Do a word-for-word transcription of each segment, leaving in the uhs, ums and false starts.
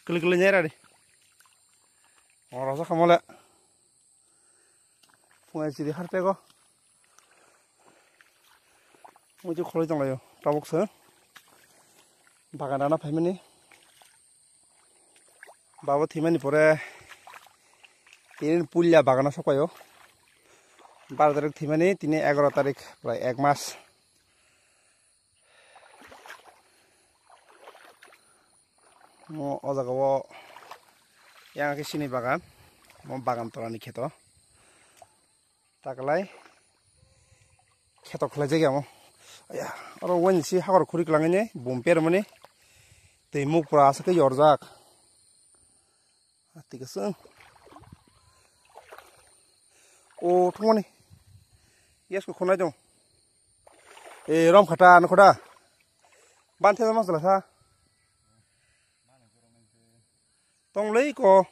Klik klik nyera di. Oro sa khamole. Phungai chiri har pego. Muitu kholi tonglayo. Tabuk se. Bagan rana phaimani. Babo thimani pore. Tini pulia bagano sokpayo. Baro tarik thimani tini egaroh tarik prai ek mas. Mo o jaga o yang khe sini bagan, mo bagan tola ni kheto. Taklai kheto khlai jagya mo. Aya, oro wani si hakor khuri kwlangwi bum permani twi muk pura aswk khe yorjak. Ati kasung. O thumani. Yes ko khonai dong. E rom khata an khoda. Ban thesa mas la sa. Tong lei ko.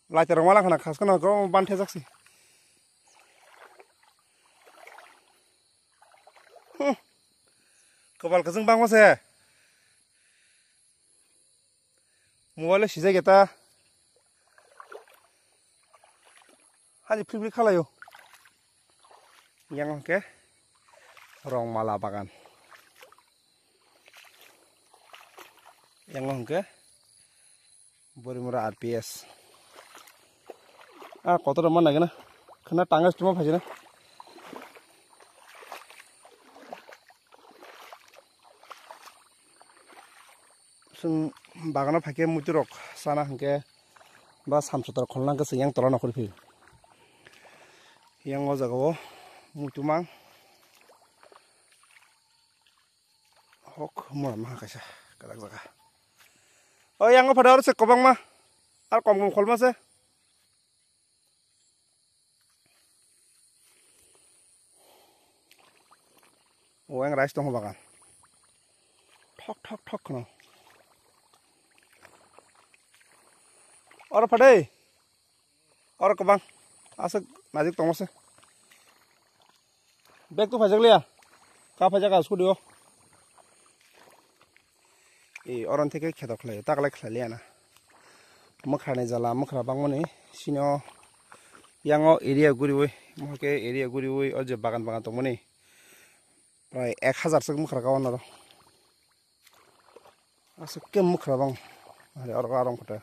Lai terong wala khana khas kana ko ban thesa si. Hmm. Kobal kasung bang mase. Mobile sijai geta. Hani phlik phlik khalayo. Yang hwnkhe rongmala bagan. Yang hwnkhe Borimura R P S. Ah, kotor ma nagina. Khana tangai tuma phajina. Chwng bagano phaikhe muitu rok sana hwnkhe ba samsoktor kholna hwnkhe chwng yang tola nongkhor phio. Yang o jaga o muitu mang hok mura maha kaisa kwrak jaga. O yang o phada oro se kwbangma ar kom kom kholma se. O yang rice tong bagan. Thok thok thok khno. Oro phadai. Oro kwbang. Aswk najik tongma se. Bag tu phaijak liya. Ka phaijak a scooty o. E, oron theke kheto khlai, ta khlai khlai liya na. Mwkhrani jala, mwkhra bangmani, sino yango area guriwi, mohke area guriwi, o je bagan bagan tongmani. Prai ek hazar sek mwkhra ka wanaro. Aswk khe mwkhra bang, hari oro arong kota.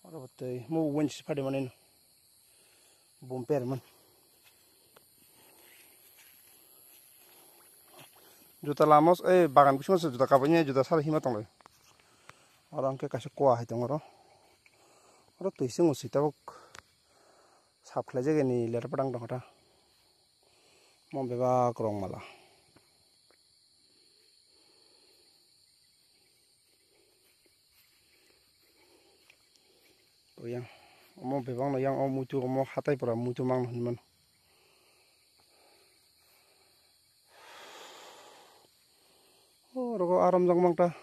Oro bo tei mo winch padi mani bumper man. Juta lamos ei bagan bisingo se juta kabanya juta sal hima tonglai. Oro hwnkhe kaisa kua hai tongo oro. Oro twi swngo swi tabuk sap khlai jagani letter padang tongkha ta. Mo bebak rong mala. Yang omo bebak no yang o muitu omo hatai pura muitu mang hinmano. O rogo aram jang mang ta.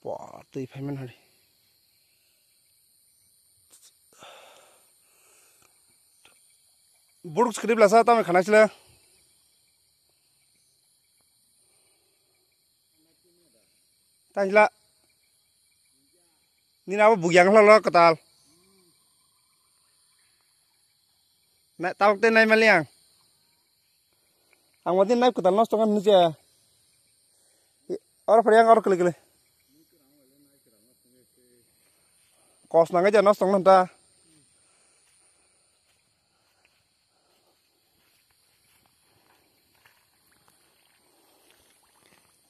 Pua twi phaiman hari. Buruk script lasa tamo khana sila. Tang sila. Nini abo bugyang hla lo kwtal. Na tabuk te nai mali ang. Ang wadi nai kwtal nosto kan nuje. Oro phari ang oro kele kele. Kos nangai ja nosto nang ta.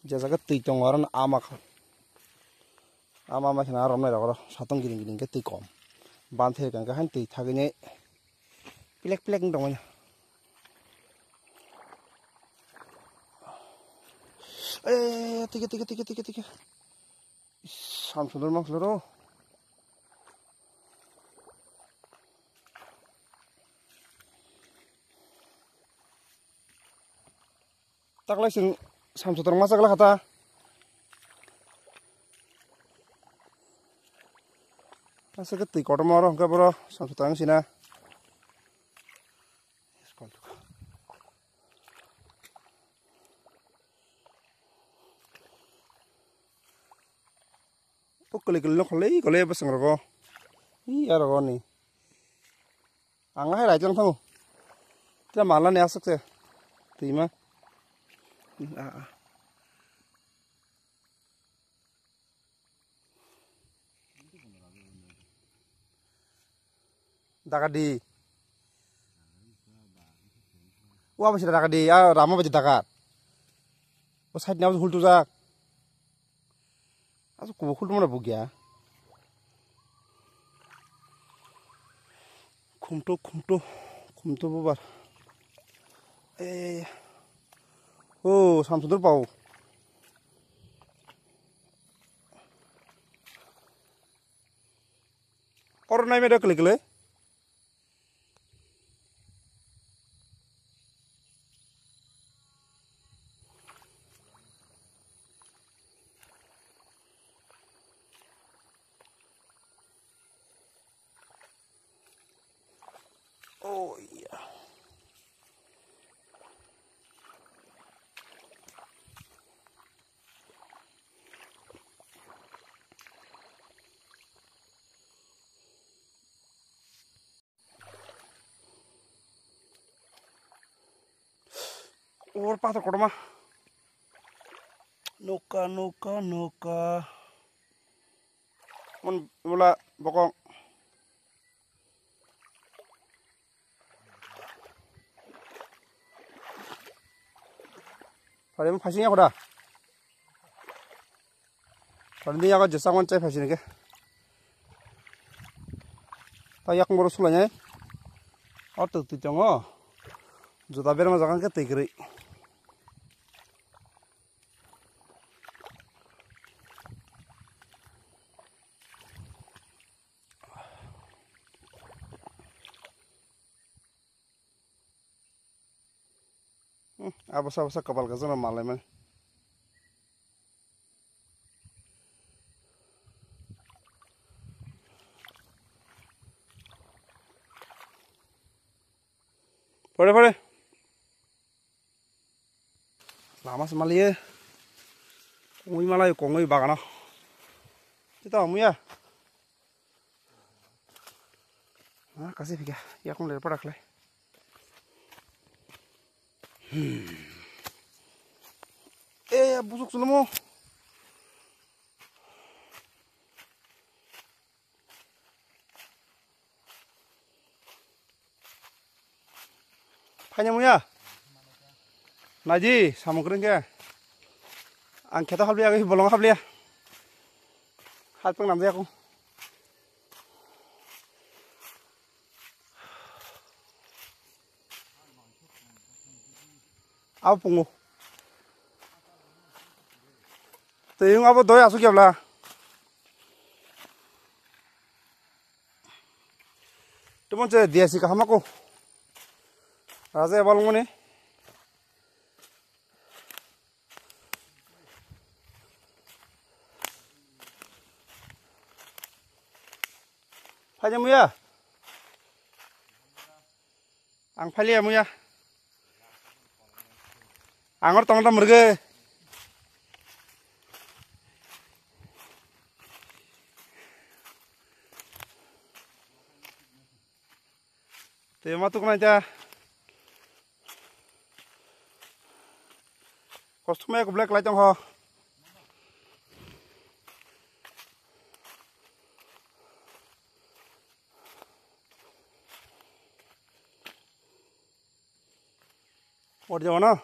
Je jaga twi tongo aro ama kha. Ama ama khna romnai rok oro satong giring giring khe twi kom. Ban ther kang khe han twi thagwi nai pilek pilek wng tongmani. Eh, tike tike tike tike tike. Sam sundor mang sundor. Taklai chwng samsok torok masa glak kha ta. Aswk khe twi kotorma oro hwnkhe boro samsok tang sina. O kwlwi kwlwi no kholwi kwlwi bwswng rogo. Ih, aro ni. Ang hai rai tong thango. Tira mala ni aswk se. Twi ma. Ah, ah. Daga di. Wa bwswk daga di, a rama baji daga. O side ni abo hultu jak. Asu kubo khultu mana bugya. Khumto, khumto, khumto bubar. Eh, oh, samsudor pao. Oro nai meda kle kle. Oh, iya. Oro pathor kotorma. Noka, noka, noka. Mon bola bokong. Phaima phasing ya khoda. Phaidi yago jesa wan chai phasing ke. Ta yak moro sulai nai. O tu tu tongo. Juda berma jaga ke tei gri. Hmm, abo sa, abo sa kapal ka jona malai mani. Pore, pore. Lama se maliye. Kongwi malai, kongwi bagano. Kita muya. Ah, kasi phika. Yakung le pora khlai. Hmm. Eh, busuk sulumo. Phaina muya. Naji, samung kring ke. Ang kheto habliya, bolong habliya. Hat pang namjaya kung. Abo pungo. Tei wng abo doi asuk yabla. Tumon che diasi kaham ako. Raja ebal ngoni. Phaidi muya. Ang phailiya muya. Ang or tong tam rwgwi. Tei ma tuknai ta. Kosto mai ko black light tong ho. Or jaw na.